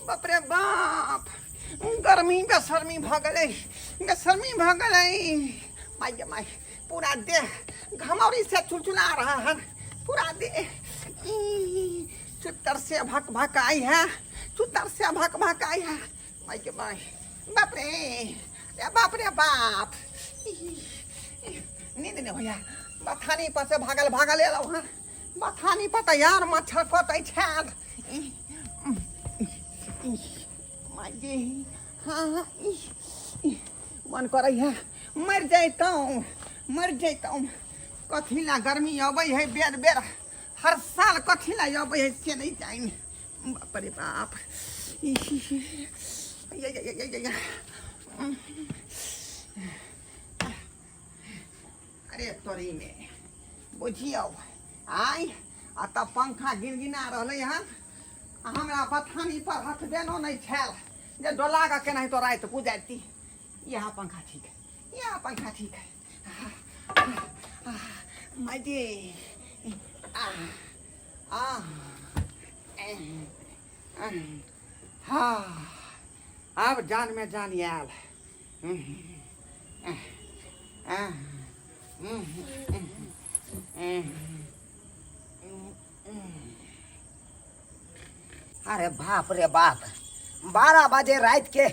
बाप रे बाप, गर्मी बेशर्मी भऽ गेलै, बेशर्मी भऽ गेलै। माय गे माय, पूरा देह घमौरी से चुलचुला रहा है पूरा देह। ई, चुत्तर से भक भक आई है, चुत्तर से भक भक आई है। माय गे माय, बाप रे रे बाप रे बाप। ई, ई, नींद नहीं होया। बथानी पर से भागल भागल एलहुँ हँ, बथानी पर तऽ यार मच्छर कटै छल। ई, ई, माय गे, हाँ हाँ, ई, ई, मन करै है मरि जैतहुँ, मरि जैतहुँ। कथी ला गर्मी अबै है बेर बेर हर साल, कथी ला अबै है से नहीं जानि। बाप रे बाप, ई, ई, ई, या, या, या, या, या। अरे तोरी में बुझियौ आइ आ तऽ पंखा गिनगिना रहलै हन आ हमरा बथानी पर हथबेनो नहि छल जे डोला कऽ केनाहितो राति गुजारती। इएह पंखा ठीक है, इएह पंखा ठीक है। माइटी आ आ हाँ, आब जान में जान आयल। अरे बाप रे बाप, 12 बजे रात के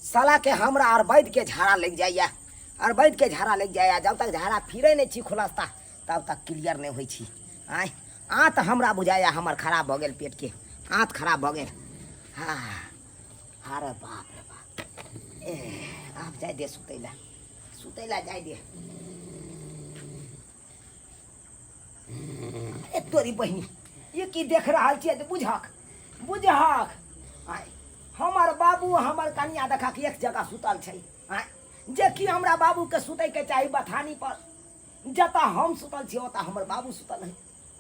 साला के हमरा अरबैद के झाड़ा लग जाइए, अरबैद के झाड़ा लग जाइए। जब तक झाड़ा फिरे नहीं छी खुलास्ता तब तक क्लियर नहीं होइ छी। आय आँत हमरा बुझाइए हमर खराब भऽ गेल, पेट के आँत खराब भऽ गेल। हाँ, अरे बाप रे बाप। ए आब जाय दे सुतै ला, सुतै ला जाय दे। ए तोरी बहिनी, ये की देख रहल छियै? तऽ बुझहक बुझहक, आय हमर बाबू हमर कनिया देखा के एक जगह सुतल छै। आय जे कि हमरा बाबू के सुतै के चाही बथानी पर, जतऽ हम सुतल छी ओतऽ हमर बाबू सुतल है।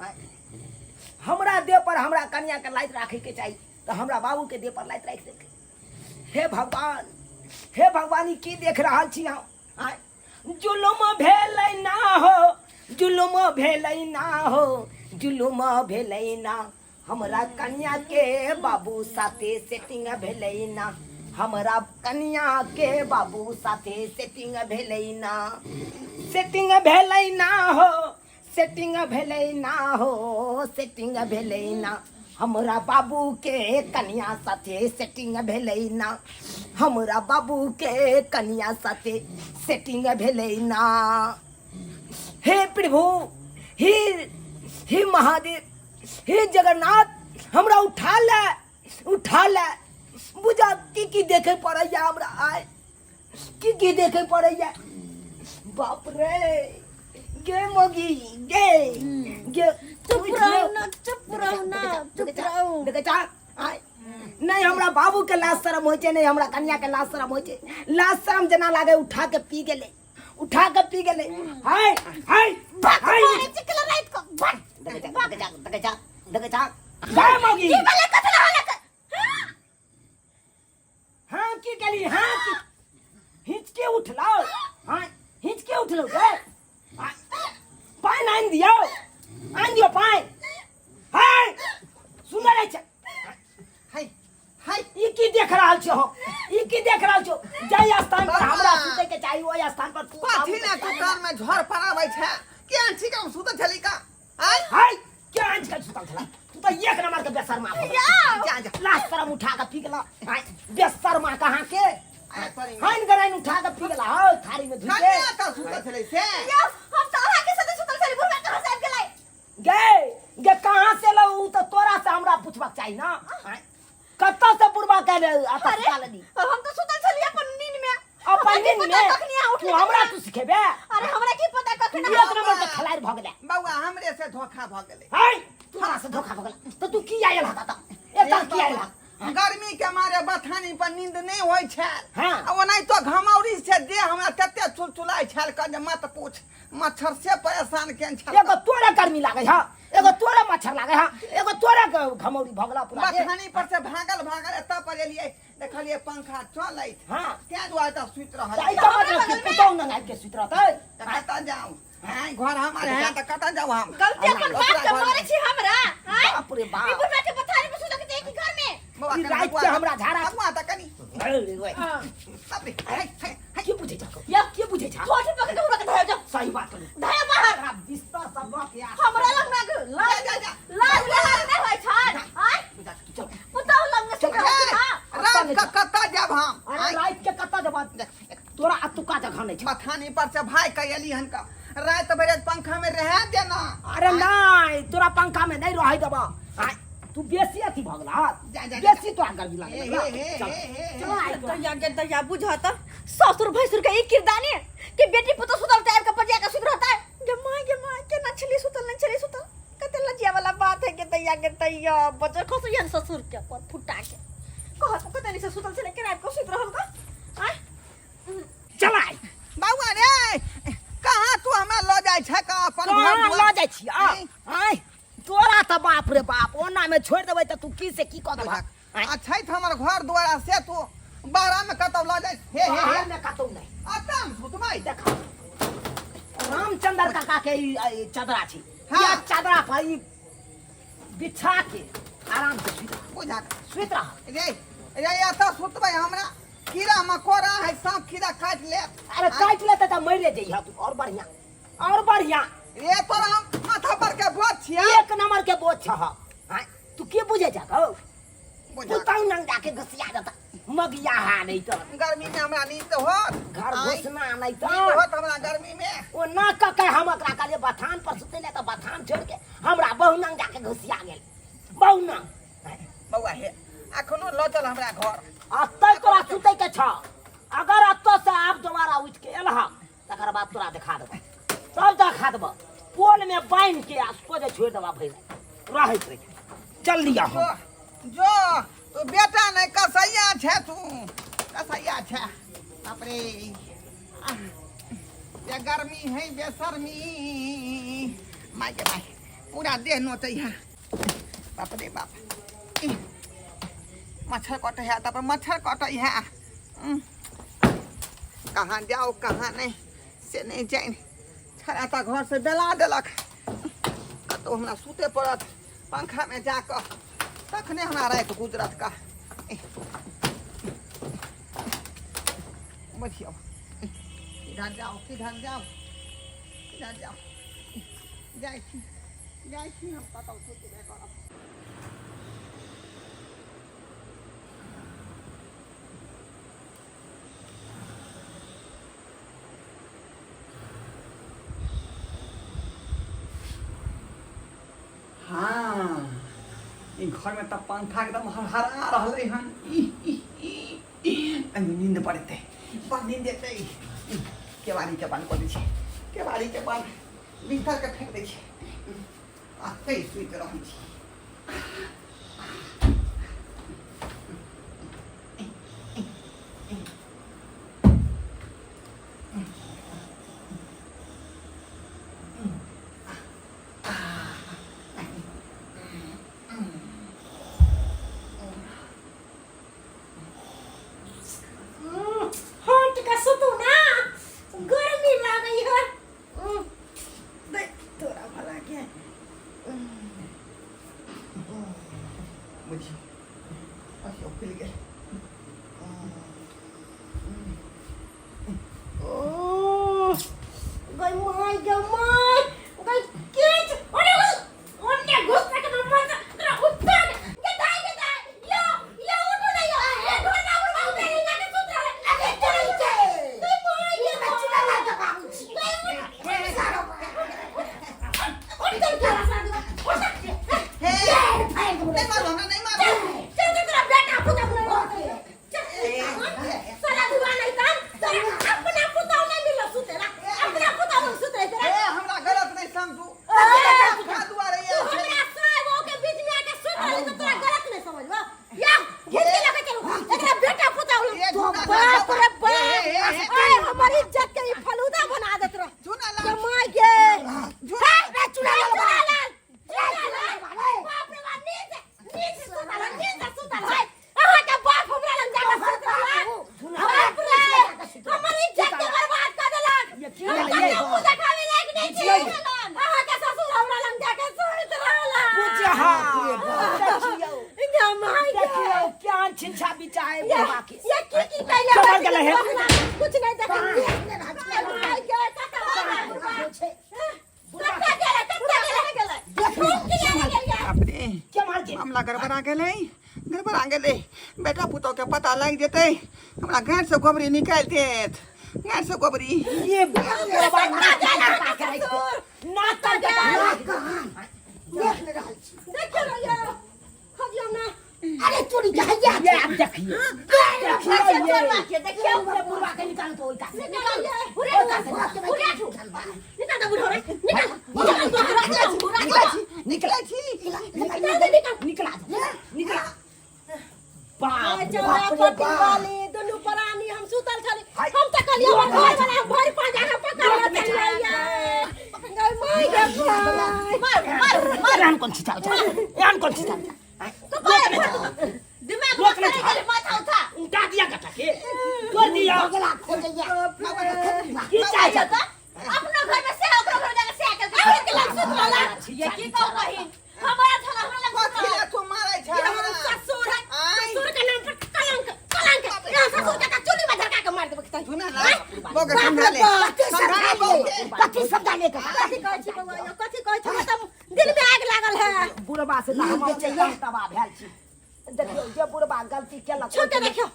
आय हमरा देह पर हमरा कनिया के लाइट राखे के चाही तऽ हमरा बाबू के देह पर लाइट राखि देलकै। हे भगवान, हे भगवान, ई की देख रहल छी हम? आय जुलुम भेलै ना हो, जुलुम भेलै ना हो, जुलुम भेलै ना। हमरा कन्या के बाबू साथे सेटिंग भेलै ना, हमरा कन्या के बाबू साथे सेटिंग भेलै ना। सेटिंग भेलै ना हो, सेटिंग भेलै ना हो, सेटिंग भेलै ना। हमरा बाबू के कन्या साथे सेटिंग भेलै ना, हमरा बाबू के कन्या साथे सेटिंग भेलै ना। हे प्रभु, हे हे महादेव, हे जगन्नाथ, हमरा उठा ले, उठा ले। बुझा की की देखे पड़ैया हमरा, आय की की देखे पड़ैया। बाप रे, गे मोगी गे गे। चुप रहू ना, चुप रहू ना, चुप रहू। देखे चा आय नहीं हमरा बाबू के लाज शरम होइ छै, नहीं हमरा कन्या के लाज शरम होइ छै। लाज शरम जेना लागे उठा के पी गेलै, उठा के पी गेलै। हाय हाय हाय, मारे चिकला रात को भट। देखे चा, देखे चा, देखे चा, देखे चा। गे मोगी की भेलै? कथला हालक? हाँ की केली? हाँ की हिचके उठलो? हाँ हिचके उठलो गे। हाँ, पानि आनि दियौ, आनि दियौ पानि। हाय सुनल रहै छै। हाय हाय, ई की देख रहल छी हो? ई की देख रहल छो? जाहि स्थान पर हमरा सुतै के चाही ओहि स्थान पर तू कथी ने तू कान में झोर पड़ाबै छै? केहन ठीक हम सुतल छली का? आय हाय, क्या आज कल सुतल छला तू? तो एक नंबर के बेशर्मा भऽ गेल। जा जा, लाज शरम उठा के पी गेला। हाय बेशर्मा कहाँ के आय तोरी हाइन गराइन उठा के पी गेला हो थारी में धुइ के। कन्या तऽ सुतल छलै से। यौ, हम तऽ अहाँके साथे सुतल छली, बुढ़बा कहाँ से आबि गेलै? गे गे, कहाँ से लो? उ तो तोरा से हमरा पूछबाक चाही ना। आँय, कतऽ से बुढ़बा के ले आता? अरे सुता लेली हम तऽ सुतल छली अपन नींद में। अपन हमरा की नींद पता में कखनी अहाँ तू उठली। हमरा तू सिखेबे? अरे हमरा की पता कखन एक अहाँ नंबर के खलारि भऽ गेलै। बौआ, हमरे से धोखा भऽ गेलै। हाय, तोरा से धोखा भऽ गेलै तऽ तू की आयल हता? तऽ एतऽ की आयल हता? गर्मी के मारे बथानी पर नींद नहीं होइ छल। हाँ। आ ओनाहितो घमौरी से देह हमरा तते चुलचुलाइ छल कह जे मत पूछ, मच्छर से परेशान केन छल। एगो तोरे गर्मी लागै ह, एगो तोरे मच्छर लागै ह, एगो तोरे घमौरी भऽ गेला पूरा देह। बथानी पर से भागल भागल एतऽ पर एलियै, देखलियै पंखा चलैत। हाँ। तें दुआरे तऽ सुति रहल। तऽ एकर मतलब कि पुतहु नंग आबि के सुति रहतै? तऽ कतऽ जाउ? आँय, घर हमर है तऽ कतऽ जाउ हम? गलती अपन बाप के मारै छी हमरा? आँय? बाप रे बाप। ई बुढ़बा के पथारी पर सुतऽ के चाही कि घर में? बौआ, ई कनि राति अगुआ के हमरा झाड़ा अगुआ तऽ कनि अरे ओए, हाँ। बाप रे, हे, हे, हे। के बुझै छह या। के बुझै छह थोड़ी पकड़ के हमरा के धायो जा सही बात कहलू धायो बाहर तोरा बिस्तर सब लऽ के आ हमरा लग में लाज जा, जा, लाज लाज नहीं होय छन आय बुझा तू चल पुतहु लग में सुत रहल रे, हां रात के कतऽ जायब हम अरे आँय, राति के कतऽ जेबा देख, देख, तोरा अतुका जगह नहीं छै बथानी पर से भाई के एली हन का रात भरि पंखा में रह देना अरे नहीं तोरा पंखा में नहीं रहे देबा आय तू बेसी अथी भऽ गेला जा, जा, जा। बेसी तोरा गर्मी लागल हे, ना। हे, हे, चल हे, हे, चल आइ तोरा। दैया के दैया बुझाता ससुर भैंसुर के ई किरदानी कि बेटी पुतोह सुतल टाइम के पजिया के सुत रहता है गे मां गे मां केना छली सुतल नहीं छली सुतल कते लज्जा वाला बात है के दैया के दैया बजर खसुयन ससुर के पर फुटा के कहत कते नहीं से सुतल छले के रात को सुत रहल का आय चल आइ बौआ रे कहाँ तू हमरा लऽ जाइ छै का अपन घर कहाँ दुआर? लऽ जाइ छी आ नहीं। आइ तोरा तऽ बाप रे बाप ओना में छोड़ि देबै तऽ तू की से की कऽ देबह आइ आ छै तऽ हमर घर दुआरा से तू बाहरा में कतौ लऽ जाइ हे हे हे बाहर में कतौ नहि अतऽ हम सुतबै देख रामचंद्र काका के ई ई चदरा छै हाँ। या चदरा पर ई बिछा के आराम से सुति रह बुझा सुति रह रे रे एतऽ सुतबै हमरा कीड़ा मकोड़ा है सांप कीड़ा काटि लेत अरे काटि लेतै तऽ मरि जइह तू और बढ़िया और बढ़िया रे तोरा हम माथा पर के बोझ छियै एक नंबर के बोझ छह आँय, तू के बुझे जा कहो बुझा पुतहु नंगा के घुसिया देता मगिया हा नहीं तो गर्मी में हमरा नींद होत घर आँय, घुसना नहीं तो नींद होत हमरा गर्मी में ओ ना कह के हम ओकरा कहलिए बथान पर सुतै ले तऽ बथान छोड़ के हमरा बहु नंगा के घुसिया गेल बहु नंग बौआ हे अखनो लऽ चल हमरा घर अतै तोरा सुतै के छ अगर अतऽ से आब दोबारा उठि के एलह तकर बाद तोरा देखा देबह तब देखा देबह पोल में बान्हि के आ सोझे छोड़ि देबह भरि रहैत रही चल लिया जो हम जो तू बेटा नहीं कसैया छे तू कसैया छे बाप रे आह, ये गर्मी है बेशर्मी माय के माय पूरा देह नोचै है बाप रे बाप इह, मच्छर कटै है तब मच्छर कटै है कहाँ जाओ कहाँ नहीं से नहीं जानि छड़ा तऽ घर से बेला देलक कतहु हमरा सुते पड़त पंखामे जाकऽ तखने हमरा राति गुजरत का बुझियौ किधर जाओ किधर जाओ किधर जाओ जाइ छी जाइ छी हम कतहु सुतबे करब। हाँ ई घर में तऽ पंखा एकदम हरहरा रहलै हन ई, ई, ई, ई, एहिमे नींद पड़तै बड़ नींद एतै। ई, केवाड़ी के बंद कऽ दै छी, केवाड़ी के बंद, बिस्तर के फेंक दै छी, अतै सुति रहै छी। हट के सुतू ना, गर्मी लागै है। देख तोरा भला के बुझियौ अहियो खुलि गेल। गई माय गई माय गई किच ओने ओने घुस के न मत तोरा उठा गे दाई गे दाई यो यो उठो ना यो ये ढोल ना उठो ना ना के सुत रहे अरे चल चल गई माय गे बच्चा ना बाबू छी उठ चल चल उठ हे, नहीं मारू हमरा, नहीं मारू। चल चल तोरा बेटा पुता छीछा बिचा है ये बुढ़वा के ये की की कैले चढ़ गेलै हे। कुछ नहीं देखै छियै कत्ता गेलै कत्ता गेलै गेलै बाप रे के मार के मामला गड़बड़ा गेलै गड़बड़ा गेलै बेटा पुतोह के पता लागि जेतै हमरा गाँठ से गोबरी निकालि देत गाँठ से गोबरी ये बुढ़वा नाक कान के पास राखि दे। नाक कान के पास राखि दे। देख ले रहल छी देखियौ ने यौ खोजियौ ने अरे चोरी के हैया ये आप देखिए देखिए ये देखियौ देखियौ ये बुढ़वा के निकाल तो ओइ का से। निकाल हुरे हुरे निकाल दे बुढ़ो रे निकाल निकाल बुढ़ो निकलै छी निकलै छी निकला दे निकला दे निकला बाप रे चौरा पट्टी वाली दुनू प्राणी हम सुतल छली हम तऽ कहलियै हमर घर वाला भरि पाँजा के पकड़ ले छलियै गै माय गे माय मार मार मार एहन कोन छिचा छै एहन कोन छिचा तो दिमाग लोक में नहि गेल माथा उठा उठा दिया कटा के तोड़ दिया भगला खोजैया की चाहे अच्छा तो अपना घर में से ओकरो घर में जाके से आके घर के लग सुत रहला ये की कहू बहिन हमारा छला हमरा लग सुत कथी रहला लए तू मारै छै ये हमर हमरा? ससुर है आय। ससुर के नाम पर कलंक कलंक यहाँ ससुर के चुल्ली में झरका के मार देबे के सुना ना बौके समझा ले कथी समझा सब ले बौके कथी सब डाले के कथी कहै छी बौआ यौ कथी कहै छी मतलब दिल में आग लागल है बुढ़वा से तऽ हम अपने तबाह भेल छी देखियौ जे बुढ़वा गलती केलक छू के देखियौ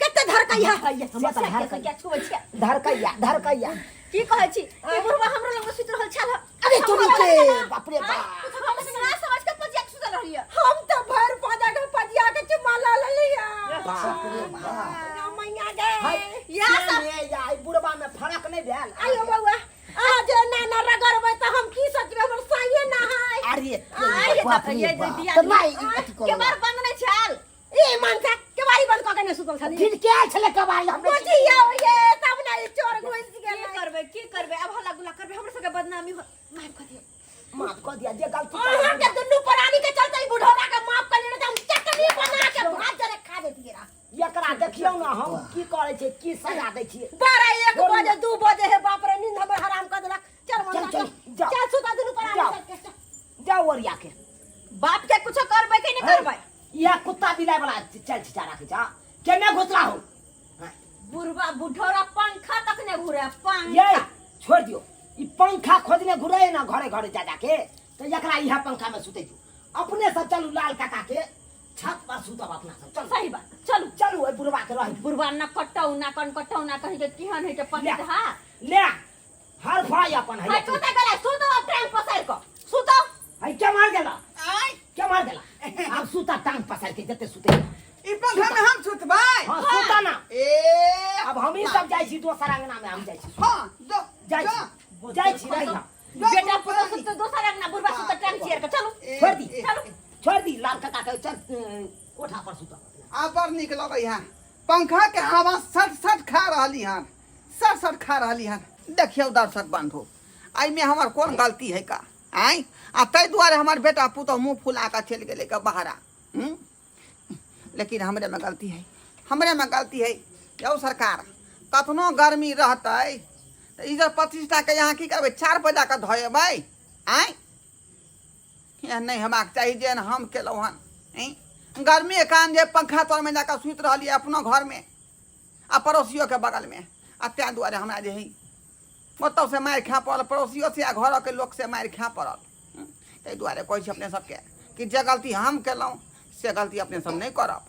कते धरकै है से तऽ धरकै। क्या छुबै छियै धरकैया धरकैया की कहै छी ई बुढ़वा हमरो लग सुति रहल छल अरे तोरी के बाप रे बाप कुछ हम ना समझ के पजिया के सुतल रहलियै हम तऽ भरि पाजा के पजिया के चुमा ल लेलियै बाप रे बाप मैया गे हाय, या सब ये या ई बुढ़वा में फरक नहीं भेल आयो बौआ अहाँ जे ना ना रगड़बै तऽ हम की सोचबै हमर साइए ना है अरे आय बाप रे ये बाप। दिया तऽ माय ई कथी के बार करल बंद नहीं छल ई मनसा केवाड़ी बंद कऽ के नहि सुतल छली फिर के आयल छलै कबाड़ी हमरे बुझियौ ये तब ने ई चोर घुसि गेलै की करबै की करबै अब हल्ला गुल्ला करबै हमर सबके बदनामी हो माफ कऽ दियौ माफ कऽ दिया जे गलती अहाँ के दुनू प्राणी के चलते ई बुढ़ौरा के माफ कर लेने हम चटनी बना के भात जरे खा देतियै रह एकरा देखियौ ने हम की करै छियै की सजा दै छियै 12 1 बजे 2 बजे हे बाप रे नींद हमर हराम कर देलक चल चल, मन चल, जाओ। चल सुता दुनू प्राणी जाओ। सबके चल। जाउ ओरिया के बाप के कुछो करबै कि नहि करबै इएह कुत्ता बिलाइ वाला चल छिचा राखै छ केने घुसला हो बुढ़वा बुढ़ौरा पंखा तक नहि घुरे ये पंखा छोड़ दियो ई पंखा खोजने घुरे ना घरे घरे जा जाके तो एकरा इएह पंखा में सुते दियो अपने सब चलू लाल काका के छत पर सुतब अपना सब चलू सही बात चलू चलू ओहि बुढ़वा के रही बुढ़वा न कटौ ना कन कटौ ना कहीं के केहन है के पंडित ले। हा ले हर फाई अपन है हाय सुते गेलै सुतो अब टांग पसारि कऽ सुतो है के मार गेला आय के मार गेला आब सुता टांग पसार के जते सुते ई पंखा में हम सुतबै हाँ सुता ना ए अब हम ही सब जाइ छी दोसर अंगना में हम जाइ छी हाँ जो जाइ छी जाइ छी रही हम। बेटा पुतोह सुतते दोसर अंगना बुढ़वा सुते टांग चियर के चलू छोड़ दी चलू छोड़ दी लाल काका के चल कोठा पर सुता आब बड़ नीक लगै है पंखा के हवा सट सट खा रहली हन सट सट खा रहली हन देखियौ दर्शक बंधु एहिमे हमर कोन गलती है का आँय आ ताहि दुआरे हमर बेटा पुतोह मुँह फुला कऽ चलि गेलै का बहरा हूँ लेकिन हमरेमे गलती है हमरेमे गलती है यौ सरकार कतनो गर्मी रहतै तऽ इज्जत प्रतिष्ठाके यहाँ की करबै चार बजा कऽ धऽ एबै आँय एहन नहि हेबाक चाही जेहन हम केलहुँ हन आँय गर्मीके कारण जे पंखा तरमे जाकऽ सुति रहलियै अपनो घरमे आ पड़ोसियोके बगलमे आ ताहि दुआरे हमरा जे हइ ओतऽसँ मारि खाय पड़ल पड़ोसियोसँ आ घरके लोकसँ मारि खाय पड़ल ताहि दुआरे कहै छी अपने सबके कि जे गलती हम केलहुँ से गलती अपने सब नहि करब।